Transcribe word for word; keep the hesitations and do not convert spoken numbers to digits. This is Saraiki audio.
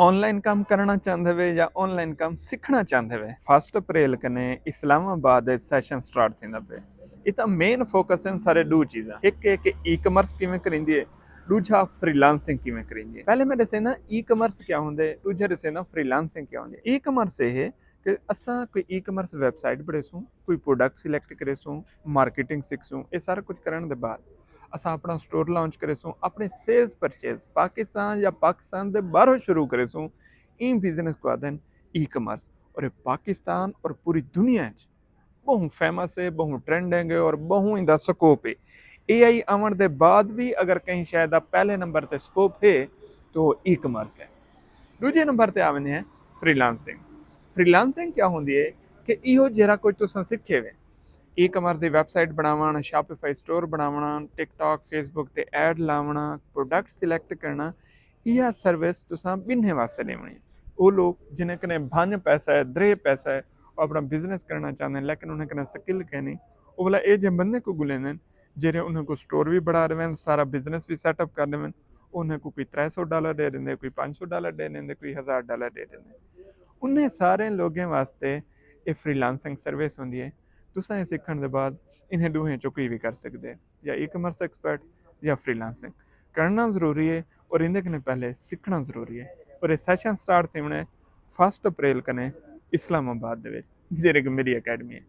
آن لائن کم کرݨا چاہندے وے یا آن لائن کم سکھݨا چاہندے وے، فسٹ اپریل کنے اسلام آباد وچ سیشن سٹارٹ تھیندا پئے۔ اتھاں مین فوکس ہن سارے ݙو چیزاں، ہک ہے کہ ای کامرس کیویں کریندی ہے، ݙوجھا فری لانسنگ کیویں کریندی ہے۔ پہلے میں ݙسیندا ای کامرس کیا ہوندے، ݙوجھا ݙسیندا فری لانسنگ کیا ہوندی ہے۔ ای کامرس اے ہے کہ اساں کوئی ای کامرس ویب سائٹ بݨیسوں، کوئی پروڈکٹ سلیکٹ کریسوں، مارکیٹنگ سکھسوں، اے سارا کچھ کرݨ دے بعد اساں اپݨا سٹور لانچ کریسوں، اپݨے سیلز پرچیز پاکستان یا پاکستان دے ٻاہروں شروع کریسوں۔ ایں بزنس کوں آہدن ای کامرس، اور اے پاکستان اور پوری دنیا وچ ٻہوں فیمس ہے، ٻہوں ٹرینڈنگ ہے اور ٻہوں ایندا سکوپ ہے۔ اے آئی آوݨ دے بعد وی اگر کہیں شے دا پہلے نمبر تے سکوپ ہے تو ای کامرس ہے۔ ݙوجھے نمبر تے آ ویندے ہیں فری لانسنگ۔ فری لانسنگ کیا ہوندی ہے؟ کہ ایہو جیڑھا کچھ تساں سکھے وے، ای کامرس دی ویب سائٹ بݨاوݨ، شاپیفائی سٹور بݨاوݨا، ٹک ٹاک، فیس بک تے ایڈ لاوݨا، پروڈکٹ سلیکٹ کرݨا، ایہا سروس تساں ٻنہیں واسطے ݙیوݨی ہے۔ او لوک جنہیں کنے بھنڄ پیسہ ہے، دریہہ پیسہ ہے، او اپݨا بزنس کرݨا چاہندے ہن لیکن انہیں کنے سکل کائنی، او ولا اے جے بندے کوں ڳولیندے ہن جیڑھے انہیں کوں سٹور وی بݨا ݙیون، سارا بزنس وی سیٹ اپ کر ݙیون۔ انہیں کوں کوئی ترے سو ڈالر ݙے ݙیندے، کوئی پنج سو ڈالر ݙے ݙیندے، کوئی ہزار ڈالر ݙے ݙیندے۔ انہیں سارے لوگیں واسطے اے فری لانسنگ سروس ہوندی ہے۔ تساں اے سکھݨ دے بعد انہیں ݙوہیں چوں کوئی وی کر سڳدے، یا ای کامرس ایکسپرٹ یا فری لانسنگ۔ کرݨا ضروری ہے اور ایندے کنے پہلے سکھݨا ضروری ہے۔ اور اے سیشن سٹارٹ تھیوݨے فسٹ اپریل کنے اسلام آباد دے وچ، جیڑھے کہ میری اکیڈمی ہے۔